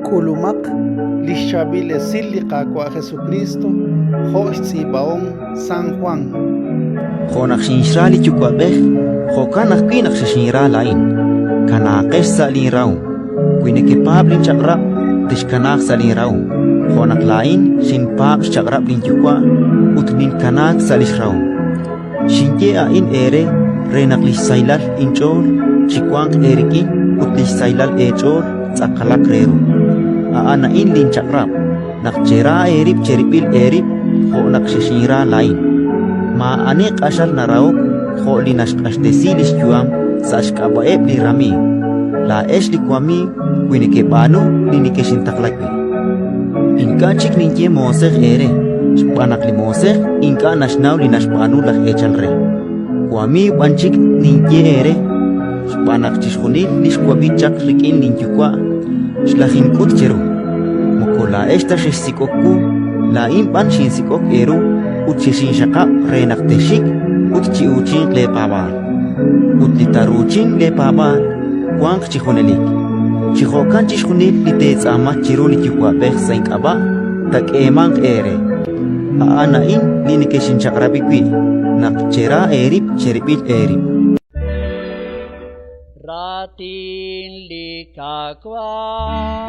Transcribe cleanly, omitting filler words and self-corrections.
K'ulumaq li xChaab'il Esil li Qaawa' Jesukriist jo' xtz'iib'ahom San Jwan. Jo' naq xinxra li Yuwa'b'ej, jo'kan ajwi' naq xexinra laa'in. Kanaaqex sa' linrahom. Wi nekepaab' linchaq'rab', texkanaaq sa' linrahom, jo' naq laa'in xinpaab' xchaq'rab' linYuwa' ut ninkanaak sa' li xrahom. Xinye a'in eere re naq li xsahilal inch'ool chiwanq eerik'in ut li xsahilal eech'ool tz'aqalaq re ru. A'an a'in linchaq'rab', naq chera eerib' cherib'il eerib' jo' naq xexinra laa'in. Maa'ani q'axal narahok jo' li naxq'axtesi li xyu'am sa' xk'ab'a'eb' li ramiiw. Laa'ex li wamiiw wi nekeb'aanu li nekexintaqla wi'. Ink'a' chik ninye moosej eere, xb'aan naq li moosej ink'a' naxnaw li naxb'aanu laj eechal re. Wamiiw b'an chik ninye eere, xb'aan naq chixjunil li xwab'i chaq rik'in linYuwa' xlajink'ut cheru. Moko laa'ex ta xexsik'ok wu, laa'in b'an xinsik'ok eeru ut xexinxaqab' re naq texxik ut chi'uuchinq leepaab'aal. Ut li taaruuchin leepaab'aal wanq chi junelik. Chi jo'kan chixjunil li teetz'aama chiru li Yuwa'b'ej sa' ink'ab'a' taak'eemanq eere. A'an a'in li nekexinchaq'rab'i wi', naq chera eerib' cherib'il eerib'. Raatin li Qaawa'.